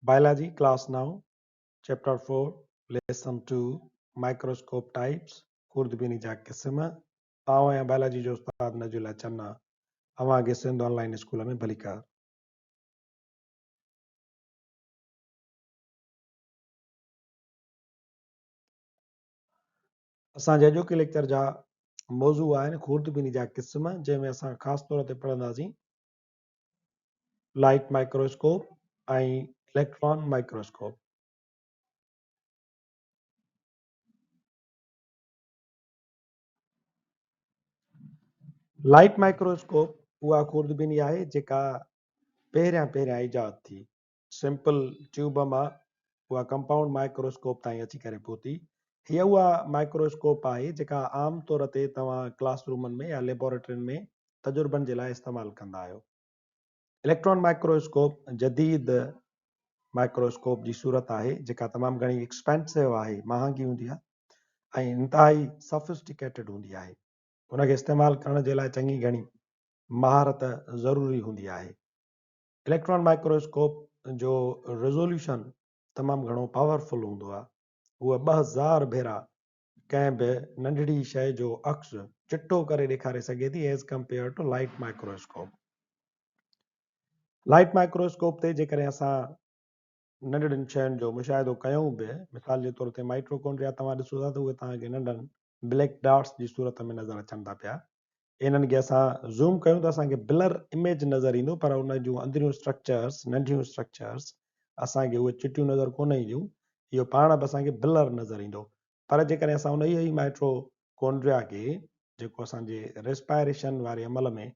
Biology class 9 chapter 4 lesson 2 microscope types خوردبيني جا قسم. آئون آهيان بائلاجي جو استاد نجي الله چنا، اوهان کي سنڌ آن لائين اسڪول ۾ ڀليڪار. اسان جي اڄوڪي ليڪچر جا موضوع آهن خوردبيني جا قسم، جنهن ۾ اسان خاص طور تي پڙهنداسين light microscope ۽ electron microscope. Light microscope اها خوردبيني آهي جيڪا پهريان پهريان ايجاد ٿي. سمپل ٽيوب مان اها ڪمپائونڊ مائڪروسڪوپ تائين اچي ڪري پهتي. هيء اها مائڪروسڪوپ آهي جيڪا عام طور تي توهان ڪلاس رومن ۾ يا ليبارٽرين ۾ تجربن جي لاء استعمال ڪندا آهيو. اليڪٽران مائڪروسڪوپ جديد مائڪروسڪوپ جي صورت آهي جيڪا تمام گهڻي ايڪسپينسو آهي، مهانگي هوندي آهي ۽ انتهائي سافسٽيڪيٽيڊ هوندي آهي. ان کي استعمال ڪرڻ جي لاء چڱي گهڻي مهارت ضروري هوندي آهي. اليڪٽران مائڪروسڪوپ جو ريزوليوشن تمام گهڻو پاورفل هوندو آهي. هوء 2000 ڀيرا ڪنهن به ننڍڙي شيء جو عڪس چٽو ڪري ڏيکاري سگهي ٿي as compare to light microscope. Light microscope تي جيڪڏهن اسان ننڍڙين شين جو مشاهدو ڪيون به، مثال جي طور تي مائٽوڪونڊريا توهان ڏسو ٿا ته اهي توهان کي ننڍن بليڪ ڊاٽس جي صورت ۾ نظر اچن ٿا پيا. انهن کي اسان زوم ڪيون ته اسان کي بلر اميج نظر ايندو پر ان جون اندريون اسٽرڪچرس، ننڍيون اسٽرڪچرس اسان کي اهي چٽيون نظر ڪونه اينديون. اهو پاڻ به اسان کي بلر نظر ايندو. پر جيڪڏهن اسان انهيء ئي مائٽو ڪونڊريا کي، جيڪو اسان جي ريسپائريشن واري عمل ۾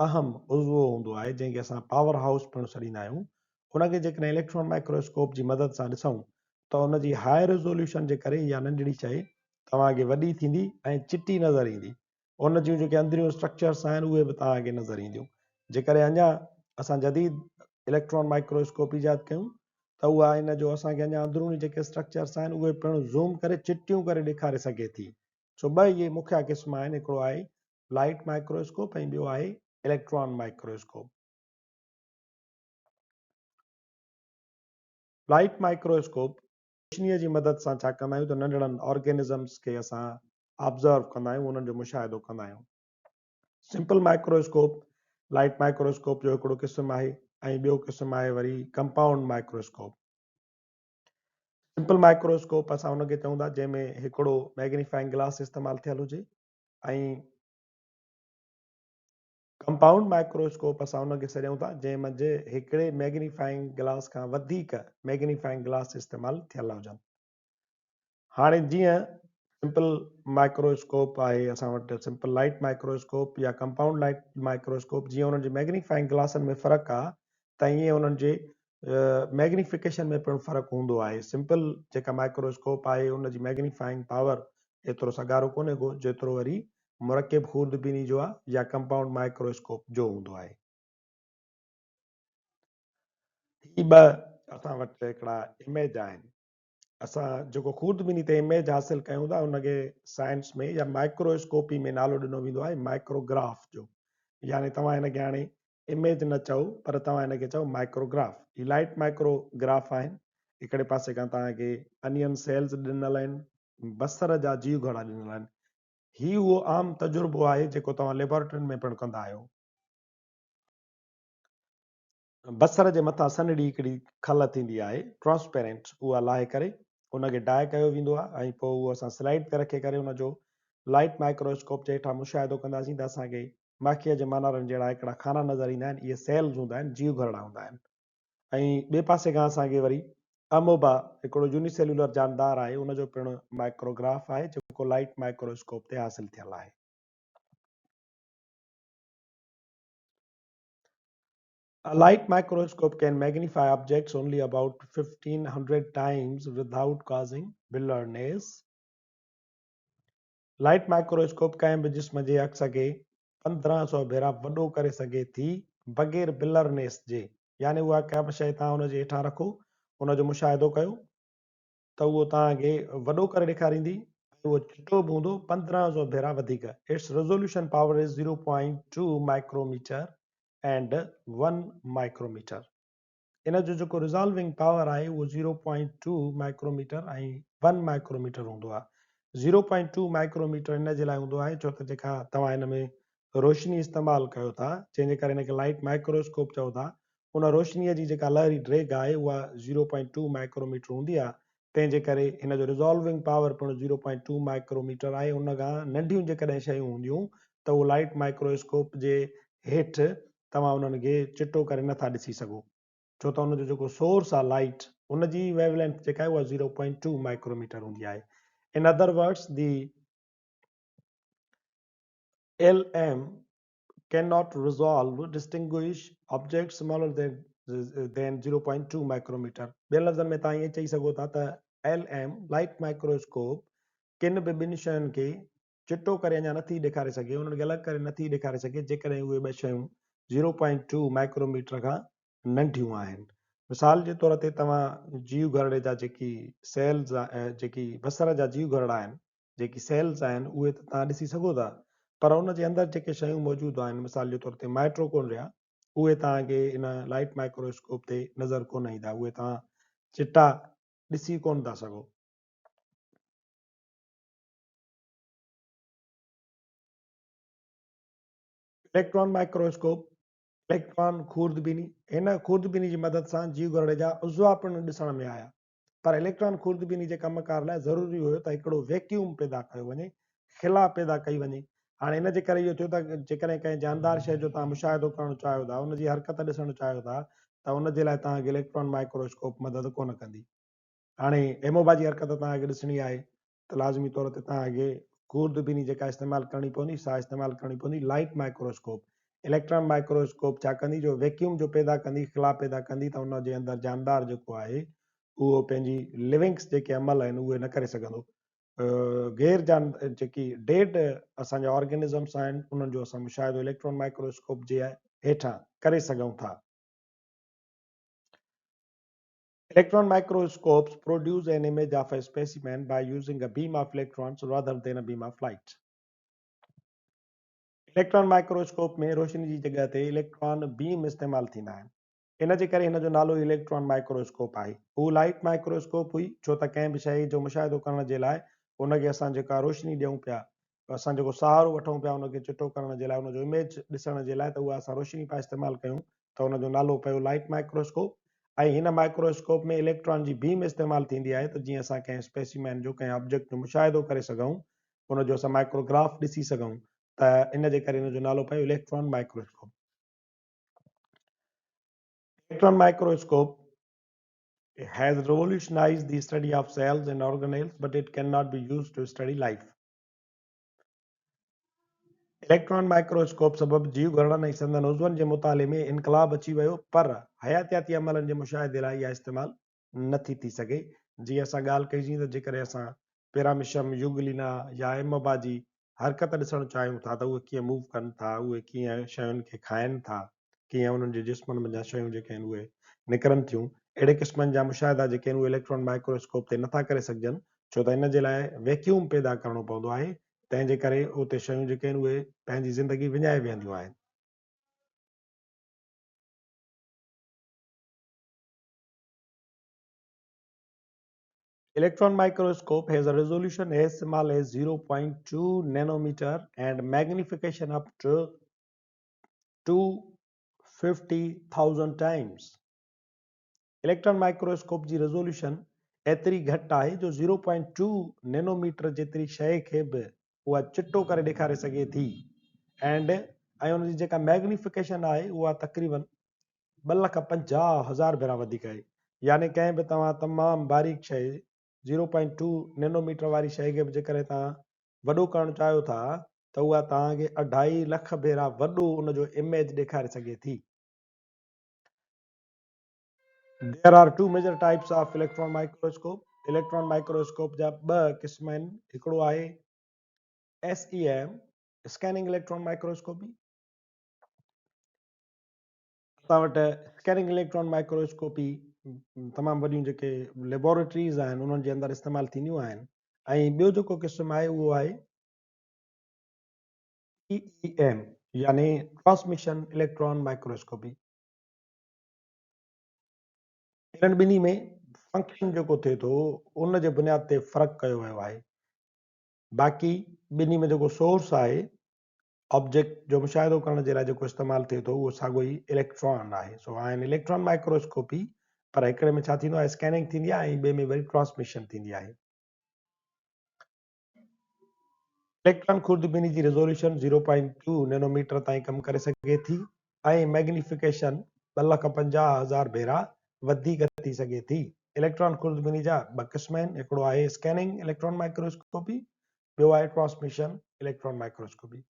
اهم عضوو هوندو آهي، جنهن کي اسان پاور هائوس پڻ سڏيندا آهيون، ان کي جيڪڏهن اليڪٽران مائڪروسڪوپ جي مدد سان ڏسون ته ان جي هاء ريزوليوشن جي ڪري اها ننڍڙي شيء توهان کي وڏي ٿيندي ۽ چٽي نظر ايندي. ان جون جيڪي اندريون اسٽرڪچرس آهن اهي به توهان کي نظر اينديون. جيڪڏهن اڃا اسان جديد اليڪٽران مائڪروسڪوپ ايجاد ڪيون ته اها ان جو اسان کي اڃا اندروني جيڪي اسٽرڪچرس آهن اهي پڻ زوم ڪري چٽيون ڪري ڏيکاري سگهي ٿي. سو ٻه اهي مکيه قسم آهن، هڪڙو آهي لائيٽ مائڪروسڪوپ ۽ ٻيو آهي اليڪٽران مائڪروسڪوپ. لائيٽ مائڪروسڪوپ روشنيء جي مدد سان ڇا ڪندا آهيون ته ننڍڙن آرگينزمس کي اسان آبزرو ڪندا آهيون، انهن جو مشاهدو ڪندا آهيون. سمپل مائڪروسڪوپ لائيٽ مائڪروسڪوپ جو هڪڙو قسم آهي ۽ ٻيو قسم آهي وري ڪمپائونڊ مائڪروسڪوپ. سمپل مائڪروسڪوپ اسان ان کي چئون ٿا جنهن ۾ هڪڙو ميگنيفائنگ گلاس استعمال ٿيل هجي ۽ ڪمپائونڊ مائڪروسڪوپ اسان ان کي سڏيون ٿا جنهن منجهه هڪڙي ميگنيفائنگ گلاس کان وڌيڪ ميگنيفائنگ گلاس استعمال ٿيل هجن. هاڻي جيئن سمپل مائڪروسڪوپ آهي اسان وٽ سمپل لائيٽ مائڪروسڪوپ يا ڪمپائونڊ لائيٽ مائڪروسڪوپ جيئن انهن جي ميگنيفائنگ گلاسن ۾ فرق آهي ته ائين انهن جي ميگنيفڪيشن ۾ پڻ فرق هوندو آهي. سمپل جيڪا مائڪروسڪوپ آهي ان جي ميگنيفائنگ پاور ايترو سگهارو ڪونهي ڪو جيترو وري مرڪب خوردبيني جو آهي يا ڪمپائونڊ مائڪرواسڪوپ جو هوندو آهي. هي ٻه اسان وٽ هڪڙا اميج آهن. اسان جيڪو خوردبيني تي اميج حاصل ڪيون ٿا ان کي سائنس ۾ يا مائڪرواسڪوپي ۾ نالو ڏنو ويندو آهي مائڪروگراف جو. يعني توهان هن کي هاڻي اميج نه چئو پر توهان هن کي چئو مائڪروگراف. هي لائيٽ مائڪروگراف آهن. هڪڙي پاسي کان توهان کي انين سيلز ڏنل آهن، بصر جا جيوگهرڙا ڏنل آهن. هي اهو عام تجربو آهي جيڪو توهان ليبارٽرين ۾ پڻ ڪندا آهيو. بصر جي مٿان سنهڙي هڪڙي کل ٿيندي آهي، Transparent، اها لاهي ڪري ان کي ڊاء ڪيو ويندو آهي ۽ پوء اهو اسان سلائيڊ تي رکي ڪري ان جو لائيٽ مائڪرواسڪوپ جي هيٺان مشاهدو ڪنداسين ته اسان کي ماکيء جي مانارن جهڙا هڪڙا خانا نظر ايندا آهن، اهي سيلز هوندا آهن، جيوگهرڙا هوندا آهن. ۽ ٻئي پاسي کان اسان کي وري اموبا هڪڙو يونيسيليولر جاندار آهي ان جو پڻ مائڪروگراف آهي جيڪو لائيٽ مائڪرواسڪوپ تي حاصل ٿيل آهي. A light microscope can magnify objects only about 1500 times without causing blurriness. Light microscope ڪنهن به جسم جي عڪس کي 1500 ڀيرا وڏو ڪري سگهي ٿي بغير بلرنيس جي، يعني اها ڪا به شيء توهان ان جي هيٺان رکو ان جو مشاهدو ڪيو ته اهو توهان کي وڏو ڪري ڏيکاريندي ۽ اهو چٽو به هوندو 1500 ڀيرا وڌيڪ. Its resolution power is zero point two micrometer and one micrometer. ان جو جيڪو ريزالونگ پاور آهي اهو zero point two micrometre ۽ one micrometre هوندو آهي. زيرو پوائنٽ ٽو مائڪروميٽر ان جي لاء هوندو آهي ڇو ته جيڪا توهان هن ۾ روشني استعمال ڪيو ٿا جنهن جي ڪري هن کي لائيٽ مائڪروسڪوپ چئو ٿا ان روشنيء جي جيڪا لهري ڊيگهه آهي اها زيرو پوائنٽ ٽو مائڪروميٽر هوندي آهي تنهن جي ڪري هن جو ريزالونگ پاور پڻ زيرو پوائنٽ ٽو مائڪروميٽر آهي ان کان ننڍيون جيڪڏهن شيون هونديون ته اهو لائيٽ مائڪروسڪوپ جي هيٺ توهان انهن کي چٽو ڪري نه ٿا ڏسي سگهو ڇو ته ان جو جيڪو سورس آهي لائيٽ ان جي ويو لينٿ جيڪا آهي اها زيرو پوائنٽ ٽو مائڪروميٽر هوندي آهي in other words the L M cannot resolve, distinguish, objects smaller than 0.2 micrometer. ٻين لفظن ۾ توهان ائين چئي سگهو ٿا ته ايل ايم لائيٽ مائڪروسڪوپ ڪن به ٻن شين کي چٽو ڪري اڃا نٿي ڏيکاري سگهي، انهن کي الڳ ڪري نٿي ڏيکاري سگهي جيڪڏهن اهي ٻه شيون 0.2 مائڪروميٽر کان ننڍيون آهن. مثال جي طور تي توهان جيو گهرڙي جا جيڪي سيلز جيڪي بصر جا جيو گهرڙا آهن جيڪي سيلز آهن اهي ته توهان ڏسي سگهو ٿا پر ان جي اندر جيڪي شيون موجود آهن مثال جي طور تي مائٽوڪونڊريا اهي توهان کي ان لائيٽ مائڪروسڪوپ تي نظر ڪونه ايندا اهي توهان چٽا ڏسي ڪونه ٿا سگهو. اليڪٽران مائڪروسڪوپ، اليڪٽران خوردبيني، هن خوردبيني جي مدد سان جيوگهرڙي جا عضوا پڻ ڏسڻ ۾ آيا. پر اليڪٽران خوردبيني جي ڪم ڪار لاء ضروري هيو ته هڪڙو ويڪيوم پيدا ڪيو وڃي، خلا پيدا ڪئي وڃي. هاڻي ان جي ڪري اهو ٿيو ته جيڪڏهن ڪنهن جاندار شيء جو توهان مشاهدو ڪرڻ چاهيو ٿا، ان جي حرڪت ڏسڻ چاهيو ٿا ته ان جي لاء توهان کي اليڪٽران مائڪروسڪوپ مدد ڪونه ڪندي. هاڻي ايموبا جي حرڪت توهان کي ڏسڻي آهي ته لازمي طور تي توهان کي خوردبيني جيڪا استعمال ڪرڻي پوندي سا استعمال ڪرڻي پوندي لائيٽ مائڪروسڪوپ. اليڪٽران مائڪروسڪوپ ڇا ڪندي جو ويڪيوم جو پيدا ڪندي خلا پيدا ڪندي ته ان جي اندر جاندار جيڪو آهي اهو پنهنجي لونگس جيڪي عمل آهن اهي نه ڪري سگهندو. غير جان جيڪي ڊيڊ اسان جا آرگنزمس آهن انهن جو اسان مشاهدو اليڪٽران مائڪروسڪوپ جي هيٺان ڪري سگهون ٿا. Electron microscopes produce an image of a specimen by using a beam of electrons rather than a beam of light. Electron microscope ۾ روشني جي جڳهه تي اليڪٽران بيم استعمال ٿيندا آهن. ان جي ڪري هن جو نالو ئي اليڪٽران مائڪروسڪوپ آهي. هو لائيٽ مائڪروسڪوپ هئي ڇو ته ڪنهن به شيء جو مشاهدو ڪرڻ جي لاء ان کي اسان جيڪا روشني ڏيون پيا، اسان جيڪو سهارو وٺون پيا ان کي چٽو ڪرڻ جي لاء ان جو اميج ڏسڻ جي لاء ته اها اسان روشني پيا استعمال ڪيون ته ان جو نالو پيو لائيٽ مائڪروسڪوپ ۽ هن مائڪروسڪوپ ۾ اليڪٽران جي بيم استعمال ٿيندي آهي ته جيئن اسان ڪنهن اسپيسيمين جو ڪنهن آبجيڪٽ جو مشاهدو ڪري سگهون ان جو اسان مائڪروگراف ڏسي سگهون ته ان جي ڪري ان جو نالو پيو electron microscope. Electron microscope has revolutionized the study of cells and organelles but it cannot be used to study life. Electron microscope سبب جيو گهرڙن ۽ سندن عضون جي مطالعي ۾ انقلاب اچي ويو پر حياتياتي عملن جي مشاهدي لاء اها استعمال نه ٿي ٿي سگهي. جيئن اسان ڳالهه ڪئي سين ته جيڪڏهن اسان پيراميشم، يوگلينا يا ايموبا جي حرڪت ڏسڻ چاهيون ٿا ته اهي ڪيئن موو ڪن ٿا، اهي ڪيئن شين کي کائن ٿا، ڪيئن انهن جي جسمن منجهان شيون جيڪي آهن اهي نڪرن ٿيون، اهڙي قسمن جا مشاهدا جيڪي آهن اهي اليڪٽران مائڪروسڪوپ تي نٿا ڪري سگهجن ڇو ته ان جي لاء ويڪيوم پيدا ڪرڻو پوندو آهي تنهن جي ڪري اتي شيون جيڪي آهن اهي پنهنجي زندگي وڃائي ويهنديون آهن. Electron microscope has a resolution as small as 0.2 nanometer and magnification up to 250,000 times. Electron microscope جي ريزوليوشن ايتري گهٽ آهي جو 0.2 نينو ميٽر جيتري شيء کي به اها چٽو ڪري ڏيکاري سگهي ٿي اينڊ ۽ ان جي جيڪا ميگنيفڪيشن آهي اها تقريبن 2,50,000 ڀيرا وڌيڪ آهي يعني ڪنهن به توهان تمام باريڪ شيء 0.2 نينو ميٽر واري شيء کي به جيڪڏهن توهان وڏو ڪرڻ چاهيو ٿا ته اها توهان کي اڍائي لک ڀيرا وڏو ان جو اميج ڏيکاري سگهي ٿي. There are two major types of electron microscope. Electron microscope جا ٻه قسم آهن، هڪڙو آهي SEM، Scanning Electron Microscopy، اسان وٽ اسڪيننگ اليڪٽران مائڪروسڪوپي تمام وڏيون جيڪي ليبارٽريز آهن انهن جي اندر استعمال ٿينديون آهن ۽ ٻيو جيڪو قسم آهي اهو آهي ٽي اي ايم يعني ٽرانسميشن اليڪٽران مائڪروسڪوپي. انهن ٻنهي ۾ فنڪشن جيڪو ٿئي ٿو ان جي بنياد تي فرق ڪيو ويو آهي. باقي ٻنهي ۾ جيڪو سورس آهي آبجيڪٽ جو مشاهدو ڪرڻ جي لاء جيڪو استعمال ٿئي ٿو اهو ساڳيو ئي اليڪٽران آهي. سو آهن اليڪٽران مائڪروسڪوپي پر هڪڙي ۾ ڇا ٿيندو آهي اسڪيننگ ٿيندي آهي ۽ ٻئي ۾ وري ٽرانسميشن ٿيندي آهي. اليڪٽران خوردبيني جي ريزوليوشن 0.2 نينوميٽر تائين ڪم ڪري سگهي ٿي ۽ ميگنيفڪيشن 2,50,000 ڀيرا وڌيڪ ٿي سگهي ٿي. اليڪٽران خوردبيني جا ٻه قسم آهن، هڪڙو آهي اسڪيننگ اليڪٽران مائڪروسڪوپي، ٻيو آهي transmission electron microscopy.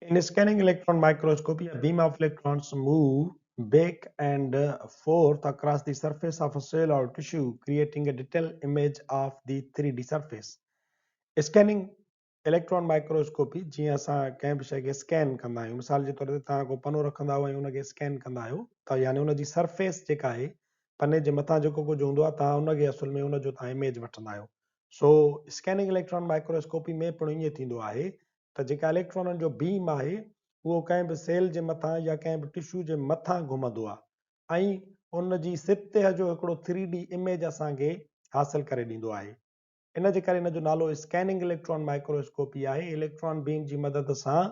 In scanning electron microscopy, a beam of electrons move back and forth across the surface of a cell or tissue, creating a detailed image of the 3D surface. Scanning electron microscopy جيئن اسان ڪنهن به شيء کي scan ڪندا آهيون مثال جي طور تي توهان ڪو پنو رکندا آهيو ۽ ان کي اسڪين ڪندا آهيو ته يعني ان جي سرفيس جيڪا آهي پني جي مٿان جيڪو ڪجهه هوندو آهي توهان ان کي اصل ۾ ان جو توهان اميج وٺندا آهيو سو اسڪيننگ اليڪٽران مائڪروسڪوپي ۾ پڻ ائين ٿيندو آهي ته جيڪا اليڪٽرانن جو بيم آهي اهو ڪنهن به سيل جي مٿان يا ڪنهن به ٽشو جي مٿان گهمندو آهي ۽ ان جي سطح جو هڪڙو ٿري ڊي اميج اسان کي حاصل ڪري ڏيندو آهي. ان جي ڪري ان جو نالو اسڪيننگ اليڪٽران مائڪروسڪوپي آهي. اليڪٽران بيم جي مدد سان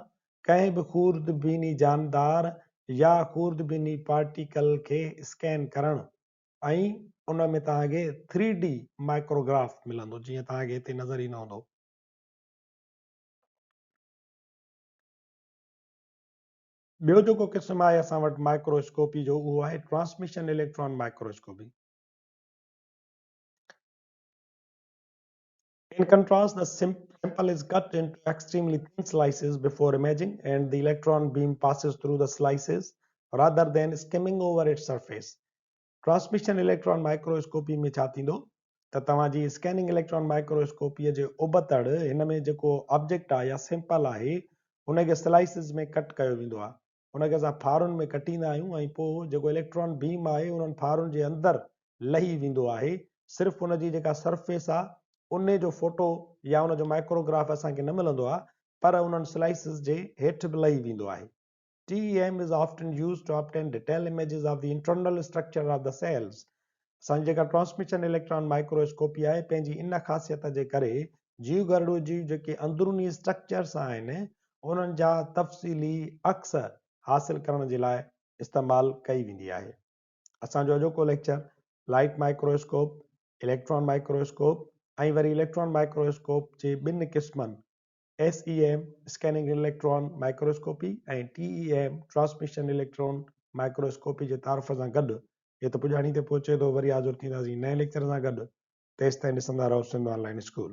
ڪنهن به خوردبيني جاندار يا خوردبيني پارٽيڪل کي اسڪين ڪرڻ ۽ ان ۾ توهان کي ٿري ڊي مائڪروگراف ملندو جيئن توهان کي هتي نظر ايندو هوندو. ٻيو جيڪو قسم آهي اسان وٽ مائڪرواسڪوپي جو اهو آهي transmission electron microscopy. In contrast, the sample is cut into extremely thin slices before imaging and the electron beam passes through the slices rather than skimming over its surface. Transmission electron microscopy ۾ ڇا ٿيندو ته توهان جي scanning electron مائڪرواسڪوپيء جي ابتڙ هن ۾ جيڪو object آهي يا سيمپل آهي ان کي سلائسز ۾ ڪٽ ڪيو ويندو آهي. ان کي اسان ڦارن ۾ ڪٽيندا آهيون ۽ پوء جيڪو اليڪٽران بيم آهي انهن ڦارن جي اندر لهي ويندو آهي. صرف ان جي جيڪا سرفيس آهي انهي جو فوٽو يا ان جو مائڪروگراف اسان کي نه ملندو آهي پر انهن سلائسز جي هيٺ به لهي ويندو آهي. TEM is often used to obtain detailed images of the internal structure of the cells. اسان جي جيڪا ٽرانسميشن اليڪٽران مائڪرواسڪوپي آهي پنهنجي ان خاصيت جي ڪري جيوگهرڙو جي جيڪي اندروني اسٽرڪچرس آهن انهن جا تفصيلي عڪس حاصل ڪرڻ جي لاء استعمال ڪئي ويندي آهي. اسان جو اڄوڪو lecture light microscope, electron microscope ۽ وري اليڪٽران مائڪرواسڪوپ جي ٻن قسمن SEM، scanning electron microscopy, ۽ TEM، transmission electron microscopy, جي تعارف سان گڏ هت پڄاڻي تي پهچي ٿو. وري حاضر ٿينداسين نئين ليڪچر سان گڏ. تيستائين ڏسندا رهو سنڌ آن لائين اسڪول.